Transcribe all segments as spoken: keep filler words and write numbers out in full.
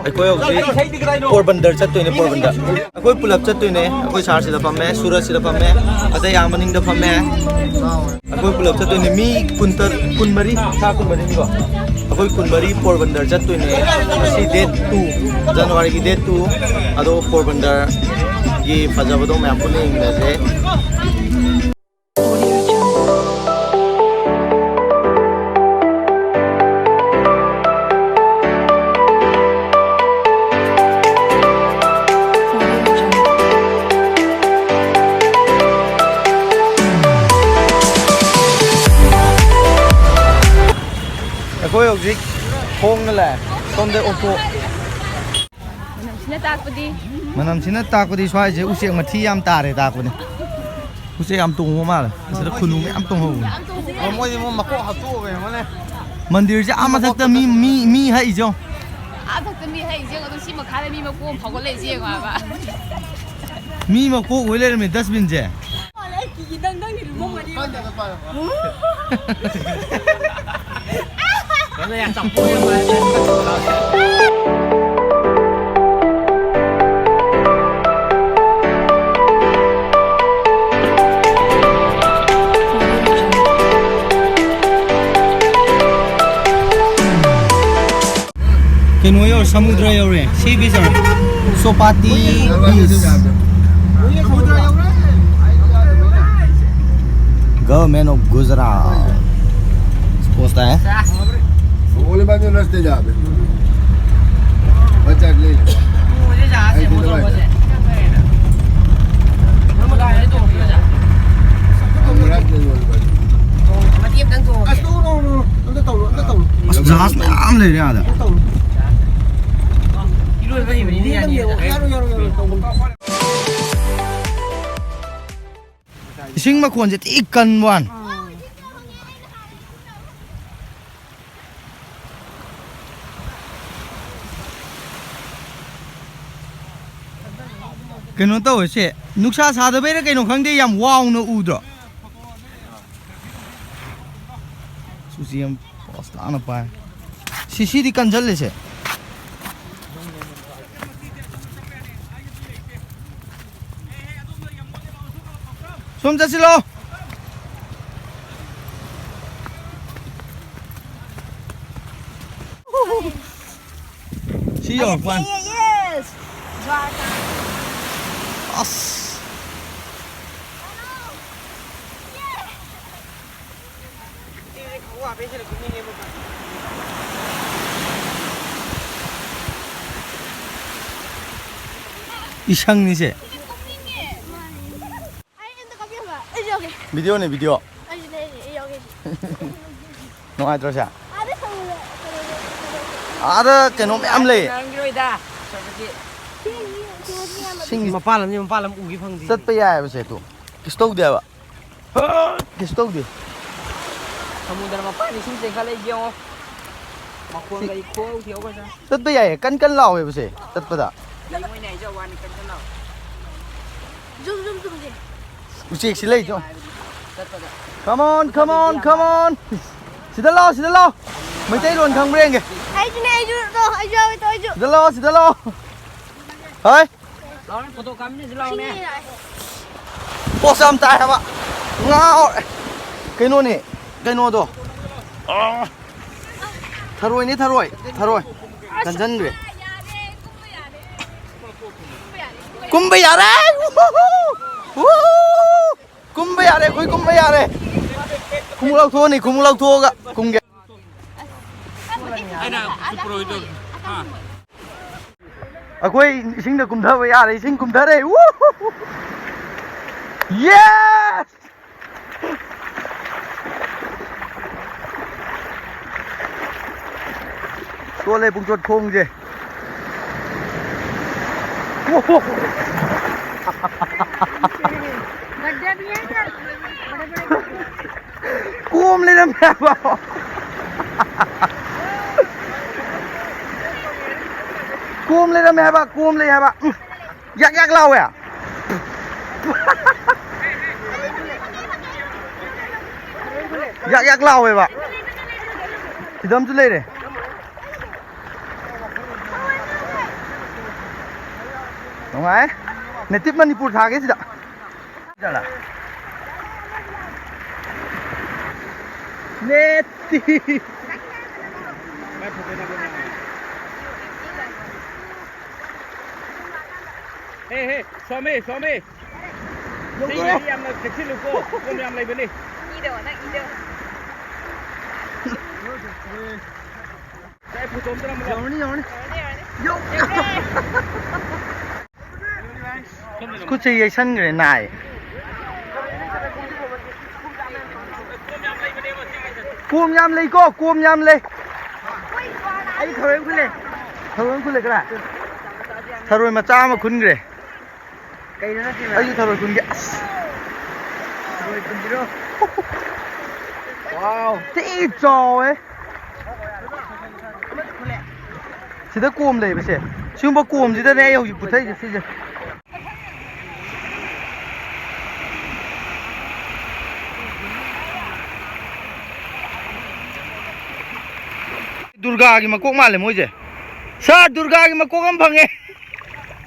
ꯑꯩꯈꯣꯏ ꯍꯧꯖꯤꯛ ꯄꯣꯔꯕꯟꯗꯔ ꯆꯠꯇꯣꯏꯅꯦ, ꯄꯣꯔꯕꯟꯗꯔ꯫ ꯑꯩꯈꯣꯏ ꯄꯨꯂꯞ ꯆꯠꯇꯣꯏꯅꯦ꯫ ꯑꯩꯈꯣꯏ ꯁꯥꯔ ꯁꯤꯗ ꯐꯝꯃꯦ, ꯁꯨꯔꯖ ꯁꯤꯗ ꯐꯝꯃꯦ, ꯑꯇꯩ ꯑꯥ ꯃꯅꯤꯡꯗ ꯐꯝꯃꯦ꯫ ꯑꯩꯈꯣꯏ ꯄꯨꯂꯞ ꯆꯠꯇꯣꯏꯅꯦ꯫ ꯃꯤ ꯀꯨꯟꯇꯔꯨꯛ, ꯀꯨꯟꯃꯔꯤ, ꯁꯥꯔ ꯀꯨꯟꯃꯔꯤꯅꯤꯀꯣ꯫ ꯑꯩꯈꯣꯏ ꯀꯨꯟꯃꯔꯤ ꯄꯣꯔꯕꯟꯗꯔ ꯆꯠꯇꯣꯏꯅꯦ꯫ ꯉꯁꯤ date two, ꯖꯅꯋꯥꯔꯤꯒꯤ date two꯫ ꯑꯗꯣ ꯄꯣꯔꯕꯟꯗꯔꯒꯤ ꯐꯖꯕꯗꯣ ꯃꯌꯥꯝ ꯄꯨꯟꯅ ꯌꯦꯡꯃꯤꯟꯅꯁꯦ꯫ ꯑꯩꯈꯣꯏ ꯍꯧꯖꯤꯛ ꯈꯣꯡꯅ ꯂꯥꯛꯑꯦ꯫ ꯁꯣꯝꯗ ꯑꯣꯇꯣ꯫ ꯃꯅꯝꯁꯤꯅ ꯇꯥꯛꯄꯗꯤ? ꯃꯅꯝꯁꯤꯅ ꯇꯥꯛꯄꯗꯤ ꯁ꯭ꯋꯥꯏꯁꯦ ꯎꯆꯦꯛ ꯃꯊꯤ ꯌꯥꯝ ꯇꯥꯔꯦ ꯇꯥꯛꯄꯅꯤ꯫ ꯎꯆꯦꯛ ꯌꯥꯝ ꯇꯣꯡꯕ ꯃꯥꯜꯂꯦ꯫ ꯑꯁꯤꯗ ꯈꯨꯅꯨ ꯃꯌꯥꯝ ꯇꯣꯡꯍꯧꯕꯅꯦ꯫ ꯑꯣ, ꯃꯣꯏꯗꯤ ꯃꯣꯏ ꯃꯀꯣꯛ ꯍꯥꯞꯇꯣꯛꯑꯒ ꯌꯦꯡꯉꯣꯅꯦ꯫ ꯃꯟꯗꯤꯔꯁꯦ ꯑꯥ ꯃꯊꯛꯇ ꯃꯤ, ꯃꯤ, ꯃꯤ ꯍꯛꯏꯁꯦ ꯌꯦꯡꯉꯣ꯫ ꯑꯥ ꯃꯊꯛꯇ ꯃꯤ ꯍꯛꯏꯁꯦ ꯌꯦꯡꯉꯣ, ꯑꯗꯣ ꯁꯤ ꯃꯈꯥꯗ ꯃꯤ ꯃꯀꯣꯛ ꯑꯃ ꯐꯥꯎꯒꯠꯂꯛꯏꯁꯦ ꯌꯦꯡꯉꯣ ꯍꯥꯏꯕ꯫ ꯃꯤ ꯃꯀꯣꯛ ꯑꯣꯏ ꯂꯩꯔꯝꯃꯦ dustbinꯁꯦ꯫ ꯑꯩ ꯀꯤꯒꯤ ꯅꯪ, ꯅꯪꯒꯤ ꯂꯨꯃꯝꯒꯅꯤ꯫ ꯀꯩꯅꯣ ꯌꯧꯔꯦ, ꯁꯃꯨꯗ꯭ꯔ ꯌꯧꯔꯦ꯫ Sea beach ꯌꯧꯔꯦ꯫ ꯆꯣꯄꯥꯇꯤ beach꯫ Government of Gujarat sponsor है। वो वाले बाजू रास्ते जा बे। बच्चा ले ले। ऐसे दबाए। हम रास्ते बोल बस। ꯑꯁ, ꯖꯍꯥꯖ ꯃꯌꯥꯝ ꯂꯩꯔꯦ ꯑꯥꯗ꯫ ꯏꯁꯤꯡ ꯃꯈꯣꯟꯁꯦ ꯊꯤ ꯀꯟꯕ ꯋꯥꯅꯤ꯫ ꯀꯩꯅꯣ ꯇꯧꯋꯦ ꯁꯦ, ꯅꯨꯡꯁꯥ ꯁꯥꯗꯕꯩꯔꯥ ꯀꯩꯅꯣ ꯈꯪꯗꯦ, ꯌꯥꯝ ꯋꯥꯎꯅ ꯎꯗ꯭ꯔꯣ? ꯁꯨꯁꯤ ꯌꯥꯝ ꯄꯣꯁ ꯇꯥꯅ ꯄꯥꯏ꯫ ꯁꯤ, ꯁꯤꯗꯤ ꯀꯟꯖꯜꯂꯦꯁꯦ꯫ ꯁꯣꯝ ꯆꯠꯁꯤꯜꯂꯣ꯫ ꯁꯤ ꯌꯧꯔꯛꯄ ꯋꯥꯅꯤ꯫ ꯑꯁ꯫ ꯏꯁꯪꯅꯤꯁꯦ꯫ ꯑꯩ ꯑꯝꯇ ꯀꯥꯞꯄꯤꯌꯨꯕ꯫ ꯑꯩꯁꯨ ꯌꯥꯎꯒꯦ꯫ ꯚꯤꯗꯤꯑꯣꯅꯦ, ꯚꯤꯗꯤꯑꯣ꯫ ꯑꯩꯁꯨ ꯂꯩꯔꯤ, ꯑꯩ ꯌꯥꯎꯒꯦ꯫ ꯅꯨꯡꯉꯥꯏꯇ꯭ꯔꯣ ꯁꯦ? ꯑꯥꯗ ꯁꯪꯕꯗ ꯀꯩꯅꯣ, ꯀꯩꯅꯣ, ꯀꯩꯅꯣ, ꯀꯩꯅꯣ꯫ ꯑꯥꯗ ꯀꯩꯅꯣ ꯃꯌꯥꯝ ꯂꯩ꯫ ꯅꯪꯒꯤꯔꯣꯏꯗ, ꯁꯣꯔꯕꯇꯤ꯫ ꯁꯤꯡ ꯃꯄꯥꯟ ꯂꯝꯁꯦ ꯃꯄꯥꯟ ꯂꯝ ꯎꯒꯦ ꯐꯪꯗꯦ꯫ ꯆꯠꯄ ꯌꯥꯏꯑꯕ ꯁꯦ, ꯑꯗꯨ ꯀꯩꯁꯨ ꯇꯧꯗꯦꯕ꯫ ꯀꯩꯁꯨ ꯇꯧꯗꯦ꯫ ꯁꯃꯨꯗ꯭ꯔ ꯃꯄꯥꯟ ꯏꯁꯤꯡ ꯆꯦꯟꯈꯠꯂꯛꯏ ꯌꯦꯡꯉꯣ꯫ ꯃꯈꯣꯟꯒ ꯏꯈꯣ ꯈꯤꯌꯣꯒ ꯆꯥ꯫ ꯆꯠꯄ ꯌꯥꯏꯌꯦ, ꯀꯟ ꯀꯟ ꯂꯥꯎꯋꯦꯕꯁꯦ ꯆꯠꯄꯗ꯫ ꯂꯩꯉꯣꯏꯅꯦ ꯍꯥꯏꯖꯕ ꯋꯥꯅꯤ, ꯀꯟ ꯀꯟ ꯂꯥꯎ꯫ ꯖꯨꯝ, ꯖꯨꯝ, ꯖꯨꯝ, ꯖꯨꯝ꯫ ꯎꯆꯦꯛꯁꯤ ꯂꯩ, ꯆꯣ꯫ ꯆꯠꯄꯗ꯫ Come on, come on, come on꯫ ꯁꯤꯗ ꯂꯥꯛꯑꯣ, ꯁꯤꯗ ꯂꯥꯛꯑꯣ꯫ ꯃꯩꯇꯩꯂꯣꯟ ꯈꯪꯕ꯭ꯔꯥ ꯌꯦꯡꯒꯦ꯫ ꯑꯩꯁꯨꯅꯦ, ꯑꯩꯁꯨ, ꯇꯣ, ꯑꯩꯁꯨ ꯌꯥꯎꯒꯦ, ꯇꯣ, ꯑꯩꯁꯨ꯫ ꯁꯤꯗ ꯂꯥꯛꯑꯣ, ꯁꯤꯗ ꯂꯥꯛꯑꯣ꯫ ꯍꯣꯏ꯫ ꯂꯥꯎꯅꯦ, ꯐꯣꯇꯣ ꯀꯥꯞꯃꯤꯟꯅꯁꯤ ꯂꯥꯎꯅꯦ꯫ ꯄꯣꯁ ꯌꯥꯝ ꯇꯥꯏ ꯍꯥꯏꯕ꯫ ꯉꯥꯎꯔꯦ꯫ ꯀꯩꯅꯣꯅꯦ, ꯀꯩꯅꯣꯗꯣ꯫ ꯑꯥ꯫ ꯊꯔꯣꯏꯅꯦ, ꯊꯔꯣꯏ, ꯊꯔꯣꯏ꯫ ꯀꯟꯁꯤꯟꯈ꯭ꯔꯦ꯫ ꯀꯨꯝꯕ ꯌꯥꯔꯦ꯫ ꯎꯍꯨꯍꯨ! ꯎꯍꯨꯍꯨ! ꯀꯨꯝꯕ ꯌꯥꯔꯦ, ꯑꯩꯈꯣꯏ ꯀꯨꯝꯕ ꯌꯥꯔꯦ꯫ ꯈꯨꯃꯨꯛ ꯂꯧꯊꯣꯛꯑꯅꯤ, ꯈꯨꯃꯨꯛ ꯂꯧꯊꯣꯛꯑꯒ ꯀꯨꯝꯒꯦ꯫ ꯑꯩꯅ ꯆꯨꯞꯄꯔꯣꯏꯗꯧꯔꯤ꯫ ꯍꯥ? ꯑꯩꯈꯣꯏ ꯏꯁꯤꯡꯗ ꯀꯨꯝꯊꯕ ꯌꯥꯔꯦ, ꯏꯁꯤꯡ ꯀꯨꯝꯊꯔꯦ꯫ ꯎꯍꯨꯍꯨ! Yes! ꯆꯣꯠꯂꯦ ꯄꯨꯡꯆꯣꯠ ꯈꯣꯡꯁꯦ꯫ ꯀꯣꯝ ꯂꯩꯔꯝꯃꯦ ꯍꯥꯏꯕ꯫ ꯀꯣꯝ ꯂꯩꯔꯝꯃꯦ ꯍꯥꯏꯕ, ꯀꯣꯝ ꯂꯩ ꯍꯥꯏꯕ꯫ ꯎꯝ꯫ ꯌꯥꯛ ꯌꯥꯛ ꯂꯥꯎꯋꯦ꯫ ꯌꯥꯛ ꯌꯥꯛ ꯂꯥꯎꯋꯦꯕ꯫ ꯁꯤꯗ ꯑꯃꯁꯨ ꯂꯩꯔꯦ꯫ ꯅꯨꯡꯉꯥꯏ꯫ Native ꯃꯅꯤꯄꯨꯔ ꯊꯥꯒꯦ ꯁꯤꯗ꯫ ꯆꯠꯂ꯫ ꯅꯦꯠꯇꯤ꯫ ꯍꯦ, ꯍꯦ, ꯁ꯭ꯋꯥꯃꯤ, ꯁ꯭ꯋꯥꯃꯤ꯫ ꯌꯧꯗꯣꯔꯦ꯫ ꯁꯤꯒꯤꯗꯤ ꯌꯥꯝꯅ ꯆꯦꯛꯁꯤꯜꯂꯨꯀꯣ, ꯀꯣꯟ ꯌꯥꯝ ꯂꯩꯕꯅꯤ꯫ ꯏꯗꯣ, ꯅꯪ ꯏꯗꯣ꯫ ꯁꯦ, ꯐꯣꯇꯣ ꯑꯝꯇ ꯅꯝꯃꯨ ꯂꯥꯎ꯫ ꯌꯧꯔꯅꯤ, ꯌꯧꯔꯅꯤ꯫ ꯌꯧ-, ꯈꯨꯠꯁꯦ ꯌꯩꯁꯟꯈ꯭ꯔꯦ, ꯅꯥꯏ꯫ ꯀꯣꯝ ꯌꯥꯝ ꯂꯩꯀꯣ, ꯀꯣꯝ ꯌꯥꯝ ꯂꯩ꯫ ꯑꯩ ꯊꯔꯣꯏ ꯑꯃ ꯈꯨꯜꯂꯦ꯫ ꯊꯔꯣꯏ ꯑꯃ ꯈꯨꯜꯂꯦ, ꯀꯅꯥ? ꯊꯔꯣꯏ ꯃꯆꯥ ꯑꯃ ꯈꯨꯟꯈ꯭ꯔꯦ꯫ ꯀꯩꯅꯣ ꯅꯠꯇꯦꯕ? ꯑꯩꯁꯨ ꯊꯔꯣꯏ ꯈꯨꯟꯒꯦ꯫ ꯑꯁ! ꯊꯔꯣꯏ ꯈꯨꯟꯁꯤꯔꯣ? ꯋꯥꯎ! ꯊꯤ ꯆꯥꯎꯋꯦ꯫ ꯁꯤꯗ ꯀꯣꯝ ꯂꯩꯕꯁꯦ, ꯁꯤꯒꯨꯝꯕ ꯀꯣꯝꯁꯤꯗꯅꯦ ꯑꯩ ꯍꯧꯖꯤꯛ ꯄꯨꯊꯛꯏꯁꯦ, ꯁꯤꯁꯦ꯫ ꯗꯨꯔꯒꯥꯒꯤ ꯃꯀꯣꯛ ꯃꯥꯜꯂꯦ ꯃꯣꯏꯁꯦ꯫ ꯁꯥꯔ, ꯗꯨꯔꯒꯥꯒꯤ ꯃꯀꯣꯛ ꯑꯃ ꯐꯪꯉꯦ꯫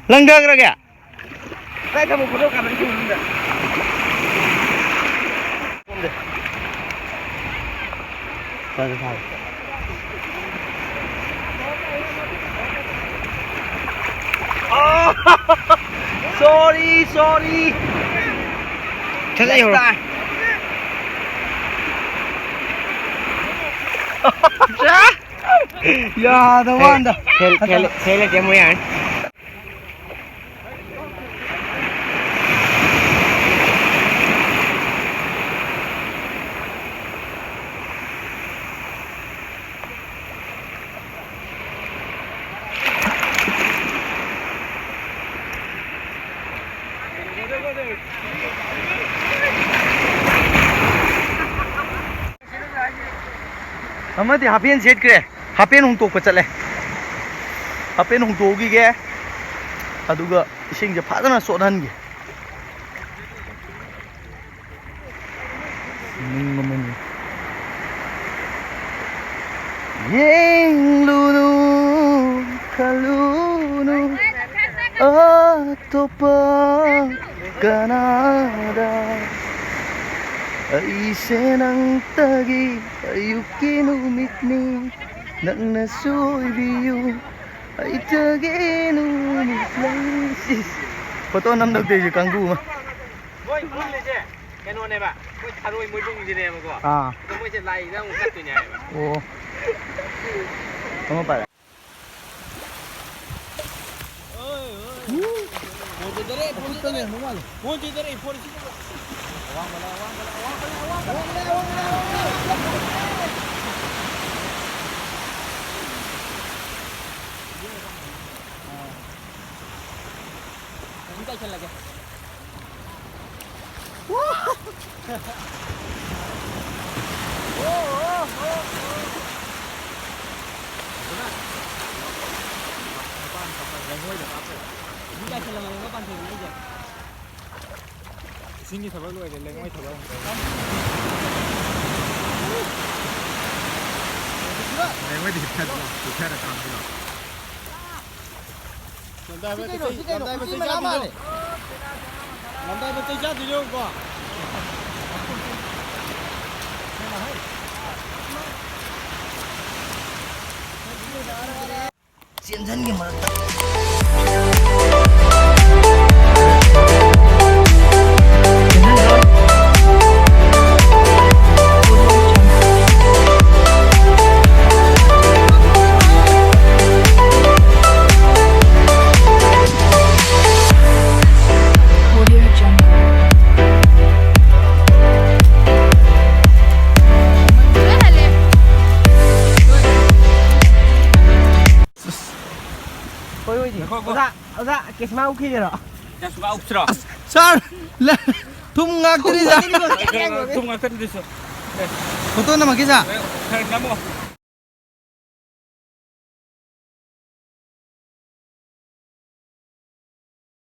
ꯂꯪꯊꯈ꯭ꯔꯒꯦ꯫ ꯀꯥꯏ ꯊꯝꯃꯣ? ꯐꯣꯇꯣ ꯀꯥꯞꯄꯗꯤ ꯁꯤ ꯃꯅꯨꯡꯗ꯫ ꯁꯣꯝꯗ꯫ ꯐꯔꯦ, ꯐꯔꯦ꯫ ꯑꯥ! Sorry, sorry꯫ ꯁꯠ ꯁꯠ ꯌꯧꯔꯣ꯫ Next time꯫ ꯌꯥꯗꯕ ꯋꯥꯅꯤꯗ꯫ ꯐꯦꯜ, ꯐꯦꯜ, ꯐꯦꯜ ꯂꯩꯇꯦ, ꯑꯃꯨꯛ ꯌꯥꯔꯅꯤ꯫ ꯑꯃꯗꯤ ꯍꯥꯄꯦꯟ ꯁꯦꯠꯈ꯭ꯔꯦ, ꯍꯥꯄꯦꯟ ꯍꯣꯡꯇꯣꯛꯄ ꯆꯠꯂꯦ꯫ ꯍꯥꯄꯦꯟ ꯍꯣꯡꯇꯣꯛꯎꯈꯤꯒꯦ, ꯑꯗꯨꯒ ꯏꯁꯤꯡꯁꯦ ꯐꯖꯅ ꯆꯣꯠꯍꯟꯒꯦ꯫ ꯅꯨꯡ ꯑꯃꯅꯤ꯫ ꯌꯦꯡꯂꯨꯅꯨ, ꯈꯜꯂꯨꯅꯨ, ꯑꯇꯣꯞꯄ ꯀꯅꯥꯗ꯫ ꯑꯩꯁꯦ ꯅꯪꯇꯒꯤ ꯑꯌꯨꯛꯀꯤ ꯅꯨꯃꯤꯠꯅꯤ, ꯅꯪꯅꯁꯨ ꯑꯣꯏꯕꯤꯌꯨ ꯑꯩꯇꯒꯤ ꯅꯨꯃꯤꯠ ꯂꯩꯁꯤ꯫ ꯐꯣꯇꯣ ꯅꯝꯗꯧꯗꯦꯁꯨ ꯀꯥꯡꯕꯨ ꯑꯃ꯫ ꯃꯣꯏ ꯃꯨꯜꯂꯤꯁꯦ ꯀꯩꯅꯣꯅꯦꯕ, ꯃꯣꯏ ꯊꯔꯣꯏ ꯃꯣꯏꯕꯨꯡꯁꯤꯅꯦꯕꯀꯣ꯫ ꯑꯥ꯫ ꯑꯗꯣ ꯃꯣꯏꯁꯦ ꯂꯥꯏꯗ ꯑꯃꯨꯛ ꯀꯠꯇꯣꯏꯅꯦ ꯍꯥꯏꯕ꯫ ꯑꯣ꯫ ꯑꯃ ꯄꯥꯏꯔꯦ꯫ ꯏꯁꯤꯡꯒꯤ ꯊꯕꯛ ꯂꯣꯏꯔꯦ, ꯂꯩꯉꯣꯏ ꯊꯕꯛ ꯑꯃꯨꯛ ꯇꯧꯔꯦ꯫ ꯂꯩꯉꯣꯏꯗꯤ ꯍꯤꯞꯊꯗ꯭ꯔꯣ? ꯍꯤꯞꯊꯔ ꯊꯝꯗ꯭ꯔꯣ? ꯂꯝꯗꯥꯏꯕ ꯁꯤ ꯀꯩꯅꯣ? ꯆꯩ-, ꯁꯤ ꯀꯩꯅꯣ? ꯂꯝꯗꯥꯏꯕ ꯎꯆꯤ ꯆꯩ ꯃꯆꯥ ꯆꯥꯕꯤꯔꯣ꯫ ꯃꯥꯜꯂꯦ꯫ ꯂꯝꯗꯥꯏꯕ ꯆꯩ ꯆꯥꯗꯣꯏꯅꯦ ꯌꯦꯡꯉꯨꯀꯣ꯫ ꯆꯦꯟꯁꯟꯒꯤ ꯃꯔꯛꯇ꯫ ꯍꯣꯏ, ꯍꯣꯏꯗꯤ꯫ ꯉꯥꯏꯈꯣ, ꯉꯥꯏꯈꯣ꯫ ꯑꯣꯖꯥ, ꯑꯣꯖꯥ, ꯀꯦꯁꯃꯥ ꯎꯈꯤꯗꯔꯣ? ꯀꯦꯁꯃꯥ ꯎꯞꯁꯤꯔꯣ? ꯑꯁ, ꯁꯥꯔ, ꯂ-, ꯊꯨꯝ ꯉꯥꯛꯇꯅꯤ, ꯁꯥꯔ꯫ ꯊꯨꯝ ꯉꯥꯛꯇꯅꯤ ꯑꯗꯨꯁꯨ꯫ ꯐꯣꯇꯣ ꯅꯝꯃꯛꯀꯦ, ꯁꯥꯔ꯫ ꯈꯔ ꯅꯝꯃꯣ꯫